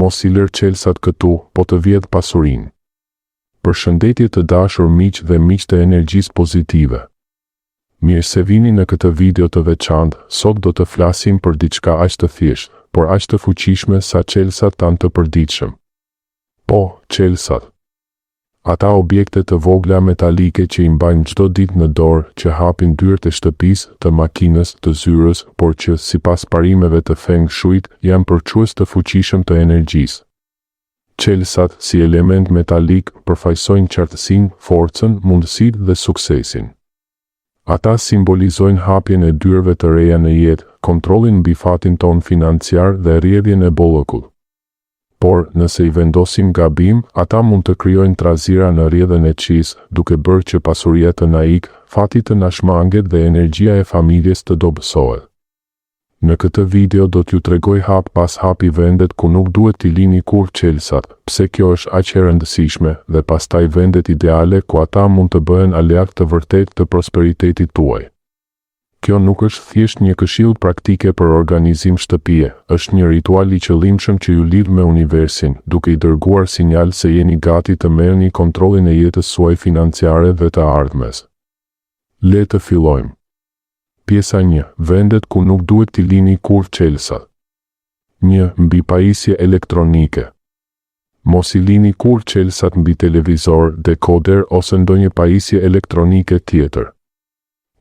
Mos i lër çelësat këtu, po të vjedh pasurinë. Përshëndetje të dashur miq dhe miq të energjisë pozitive. Mirë se vini në këtë video të veçantë, sot do të flasim për diçka aq të thjeshtë, por aq të fuqishme sa çelësat tanë të përditshëm. Po, çelësat. Ata objekte të vogla metalike që i mbajmë çdo ditë në dorë, që hapin dyert e shtëpisë, të makinës, të zyrës, por që, sipas parimeve të Feng Shui-t, janë përçues të fuqishëm të energjisë. Çelësat, si element metalik, përfaqësojnë qartësinë, forcën, mundësitë dhe suksesin. Ata simbolizojnë hapjen e dyerve të reja në jetë, kontrollin mbi fatin tonë financiar dhe rrjedhjen e bollëkut. Por, nëse i vendosim gabim, ata mund të krijojnë trazira në rrjedhën e qisë, duke bërë që pasuria të na ikë, fati të na shmanget dhe energjia e familjes të dobësohet. Në këtë video do t'ju tregoj hap pas hapi vendet ku nuk duhet t'i lini kurrë çelësat, pse kjo është aq e rëndësishme, dhe pastaj vendet ideale ku ata mund të bëhen aleatë të vërtetë të prosperitetit tuaj. Kjo nuk është thjesht një këshillë praktike për organizim shtëpie, është një ritual i qëllimshëm që ju lidh me universin, duke i dërguar sinjal se jeni gati të merrni kontrollin e jetës suaj financiare dhe të ardhmes. Le të fillojmë. Pjesa 1, Vendet ku nuk duhet t'i lini kurrë çelësat. 1. Mbi pajisje elektronike. Mos i lini kurrë çelësat mbi televizor, dekoder ose ndonjë pajisje elektronike tjetër.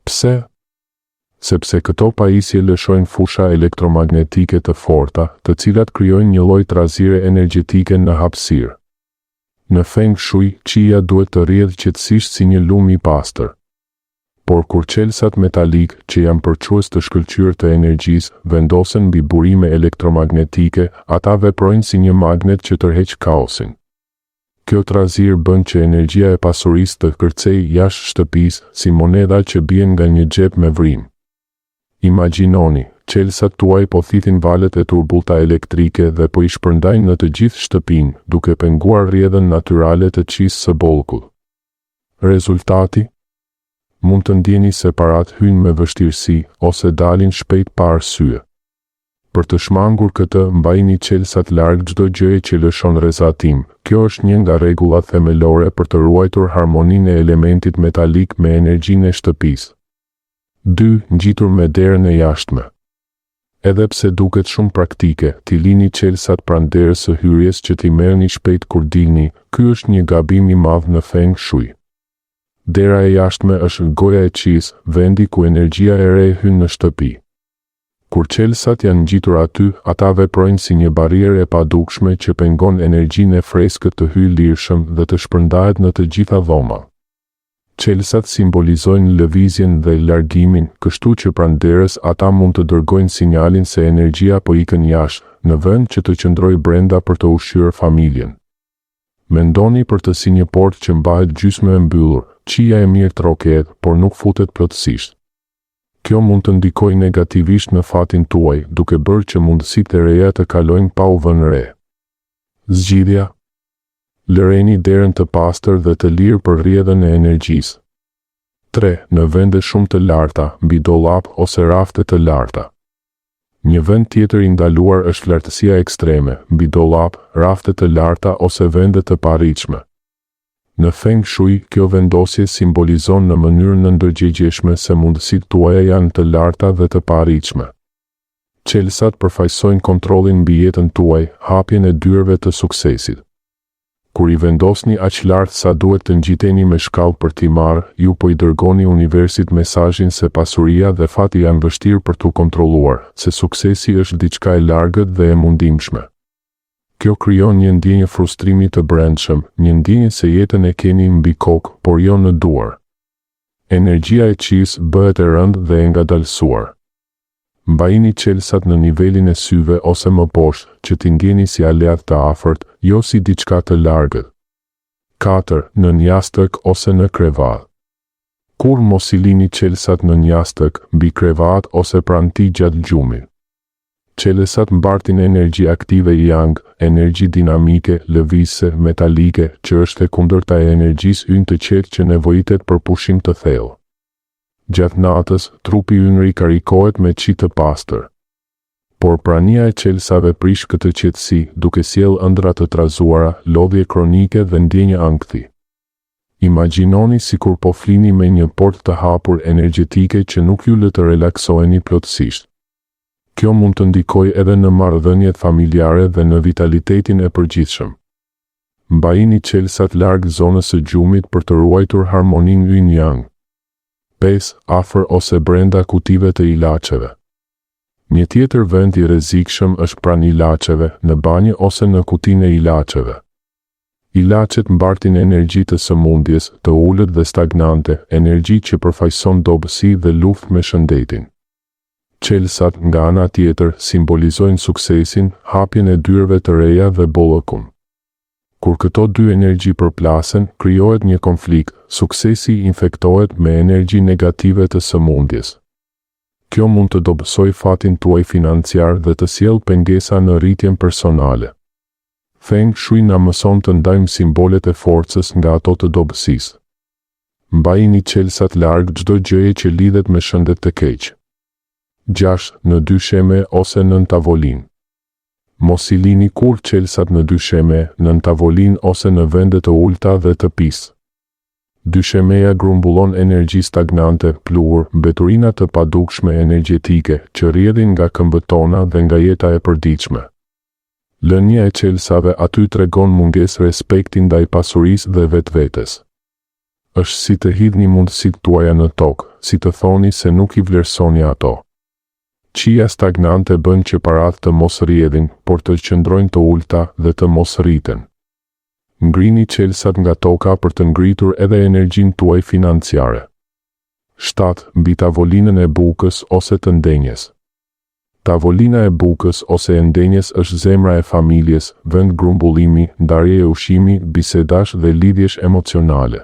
Pse? Sepse këto pajisje lëshojnë fusha elektromagnetike të forta, të cilat krijojnë një lloj trazire energjetike në hapësirë. Në Feng Shui, qia duhet të rrjedhë qetësisht si një lumë i pastër. Por kur çelësat metalikë, që janë përçues të shkëlqyer të energjisë, vendosen mbi burime elektromagnetike, ata veprojnë si një magnet që tërheq kaosin. Kjo trazirë bën që energjia e pasurisë të kërcejë jashtë shtëpisë, si monedha që bien nga një xhep me vrimë. Imagjinoni, çelësat tuaj po thithin valët e turbullta elektrike dhe po i shpërndajnë në të gjithë shtëpinë, duke penguar rrjedhën natyrale të qisë së bollëkut. Rezultati? Mund të ndjeni se paratë hyjnë me vështirësi, ose dalin shpejt pa arsye. Për të shmangur këtë, mbajini çelësat larg çdo gjëje që lëshon rrezatim. Kjo është një nga rregullat themelore për të ruajtur harmoninë e elementit metalik me energjinë e shtëpisë. 2. Ngjitur me derën e jashtme. Edhe pse duket shumë praktike, t'i lini çelësat pranë derës së hyrjes që t'i merrni shpejt kur dilni, ky është një gabim i madh në Feng Shui. Dera e jashtme është goja e qisë, vendi ku energjia e re hyn në shtëpi. Kur çelësat janë ngjitur aty, ata veprojnë si një barrierë e padukshme që pengon energjinë e freskët të hyjë lirshëm dhe të shpërndahet në të gjitha dhomat. Çelësat simbolizojnë lëvizjen dhe largimin, kështu që pranë derës ata mund të dërgojnë sinjalin se energjia po ikën jashtë, në vend që të qëndrojë brenda për të ushqyer familjen. Mendoni për të si një portë që mbahet gjysmë e mbyllur, qia e mirë troket, por nuk futet plotësisht. Kjo mund të ndikojë negativisht në fatin tuaj, duke bërë që mundësitë e reja të kalojnë pa u vënë re. Zgjidhja? Lëreni derën të pastër dhe të lirë për rrjedhën e energjisë. 3. Në vende shumë të larta, mbi dollap ose rafte të larta. Një vend tjetër i ndaluar është lartësia ekstreme, mbi dollap, rafte të larta ose vende të paarritshme. Në Feng Shui, kjo vendosje simbolizon në mënyrë nënndërgjegjshme se mundësitë tuaja janë të larta dhe të paarritshme. Çelësat përfaqësojnë kontrollin mbi jetën tuaj, hapjen e dyerve të suksesit. Kur i vendosni aq lart sa duhet të ngjiteni me shkallë për t'i marrë, ju po i dërgoni universit mesazhin se pasuria dhe fati janë vështirë për t'u kontrolluar, se suksesi është diçka e largët dhe e mundimshme. Kjo krijon një ndjenjë frustrimi të brendshëm, një ndjenjë se jetën e keni mbi kokë, por jo në duar. Energjia e qisë bëhet e rëndë dhe e ngadalësuar. Mbajini çelësat në nivelin e syve ose më poshtë, që t'i ndjeni si aleatë të afërt, jo si diçka të largët. 4. Nën jastëk ose në krevat. Kurrë mos i lini çelësat nën jastëk, mbi krevat ose pranë tij gjatë gjumit. Çelësat mbartin energji aktive yang, energji dinamike, lëvizëse, metalike, që është e kundërta e energjisë yin të qetë që nevojitet për pushim të thellë. Gjatë natës, trupi ynë rikarikohet me qi të pastër. Por prania e çelësave prish këtë qetësi, duke sjellë ëndrra të trazuara, lodhje kronike dhe ndjenjë ankthi. Imagjinoni sikur po flini me një portë të hapur energjetike që nuk ju lë të relaksoheni plotësisht. Kjo mund të ndikojë edhe në marrëdhëniet familjare dhe në vitalitetin e përgjithshëm. Mbajini çelësat larg zonës së gjumit për të ruajtur harmoninë yin-yang. 5. Afër ose brenda kutive të ilaçeve. Një tjetër vend i rrezikshëm është pranë ilaçeve, në banjë ose në kutinë e ilaçeve. Ilaçet mbartin energji të sëmundjes, të ulët dhe stagnante, energji që përfaqëson dobësi dhe luftë me shëndetin. Çelësat, nga ana tjetër, simbolizojnë suksesin, hapjen e dyerve të reja dhe bollëkun. Kur këto dy energji përplasen, krijohet një konflikt, suksesi infektohet me energji negative të sëmundjes. Kjo mund të dobësojë fatin tuaj financiar dhe të sjellë pengesa në rritjen personale. Feng Shui na mëson të ndajmë simbolet e forcës nga ato të dobësisë. Mbajini çelësat larg çdo gjëje që lidhet me shëndet të keq. 6. Në dysheme ose nën tavolinë. Mos i lini kurrë çelësat në dysheme, nën tavolinë ose në vende të ulëta dhe të pistë. Dyshemeja grumbullon energji stagnante, pluhur, mbeturina të padukshme energjetike, që rrjedhin nga këmbët tona dhe nga jeta e përditshme. Lënia e çelësave aty tregon mungesë respekti ndaj pasurisë dhe vetvetes. Është si të hidhni mundësitë tuaja në tokë, si të thoni se nuk i vlerësoni ato. Qia stagnante bën që paratë të mos rrjedhin, por të qëndrojnë të ulëta dhe të mos rriten. Ngrini çelësat nga toka për të ngritur edhe energjinë tuaj financiare. 7. Mbi tavolinën e bukës ose të ndenjes. Tavolina e bukës ose e ndenjes është zemra e familjes, vend grumbullimi, ndarjeje ushqimi, bisedash dhe lidhjesh emocionale.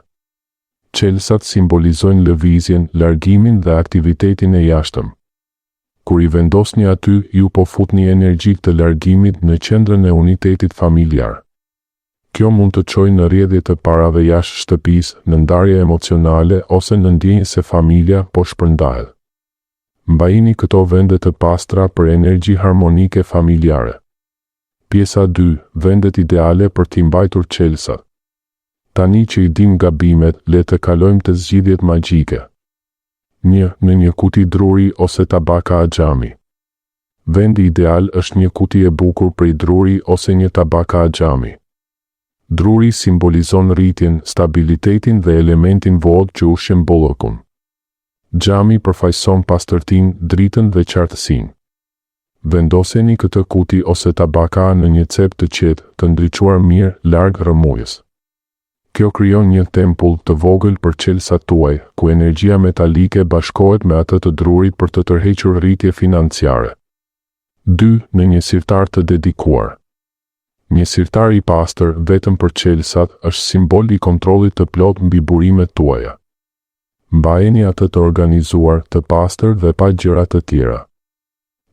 Çelësat simbolizojnë lëvizjen, largimin dhe aktivitetin e jashtëm. Kur i vendosni aty, ju po futni energji të largimit në qendrën e unitetit familjar. Kjo mund të çojë në rrjedhje të parave jashtë shtëpisë, në ndarje emocionale ose në ndjenjë se familja po shpërndahet. Mbajini këto vende të pastra për energji harmonike familjare. Pjesa 2, Vendet ideale për t'i mbajtur çelësat. Tani që i dimë gabimet, le të kalojmë te zgjidhjet magjike. 1. Në një kuti druri ose tabaka xhami. Vendi ideal është një kuti e bukur prej druri ose një tabaka xhami. Druri simbolizon rritjen, stabilitetin dhe elementin wood që ushqen bollëkun. Xhami përfaqëson pastërtinë, dritën dhe qartësinë. Vendoseni këtë kuti ose tabaka në një cep të qetë, të ndriçuar mirë, larg rrëmujës. Kjo krijon një tempull të vogël për çelësat tuaj, ku energjia metalike bashkohet me atë të drurit për të tërhequr rritje financiare. 2. Në një sirtar të dedikuar. Një sirtar i pastër, vetëm për çelësat, është simbol i kontrollit të plotë mbi burimet tuaja. Mbajeni atë të organizuar, të pastër dhe pa gjëra të tjera.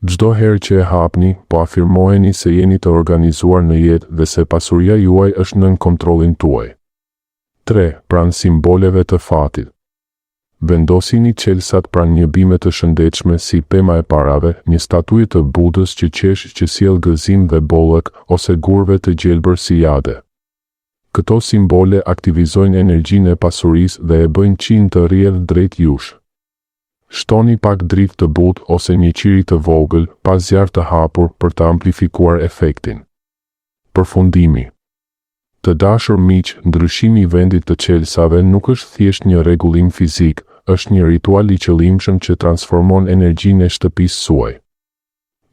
Çdo herë që e hapni, po afirmoheni se jeni të organizuar në jetë dhe se pasuria juaj është nën kontrollin tuaj. 3. Pranë simboleve të fatit. Vendosini çelësat pranë një bime të shëndetshme si pema e parave, një statujë të Budës që qesh që sjell gëzim dhe bollëk, ose gurëve të gjelbër si jade. Këto simbole aktivizojnë energjinë e pasurisë dhe e bëjnë qinë të rrjedhë drejt jush. Shtoni pak dritë të butë ose një qiri të vogël, pa zjarr të hapur, për të amplifikuar efektin. Përfundimi Të dashur miq, ndryshimi i vendit të çelësave nuk është thjesht një rregullim fizik, është një ritual i qëllimshëm që transformon energjinë e shtëpisë suaj.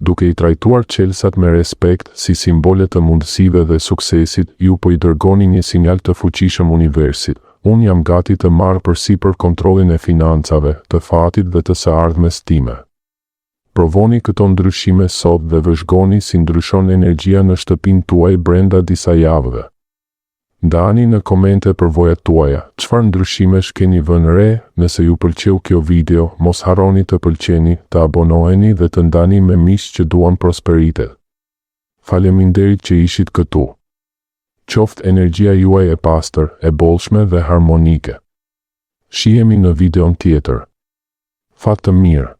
Duke i trajtuar çelësat me respekt, si simbole të mundësive dhe suksesit, ju po i dërgoni një sinjal të fuqishëm universit, Unë jam gati të marr përsipër kontrollin e financave, të fatit dhe të së ardhmes time. Provoni këto ndryshime sot dhe vëzhgoni si ndryshon energjia në shtëpinë tuaj brenda disa javëve. Ndani në komente përvojat tuaja, çfarë ndryshimesh keni vënë re, nëse ju pëlqeu kjo video, mos harroni të pëlqeni, të abonoheni dhe të ndani me miqtë që duan prosperitet. Faleminderit që ishit këtu. Qoftë energjia juaj e pastër, e bollshme dhe harmonike. Shihemi në videon tjetër. Fat të mirë!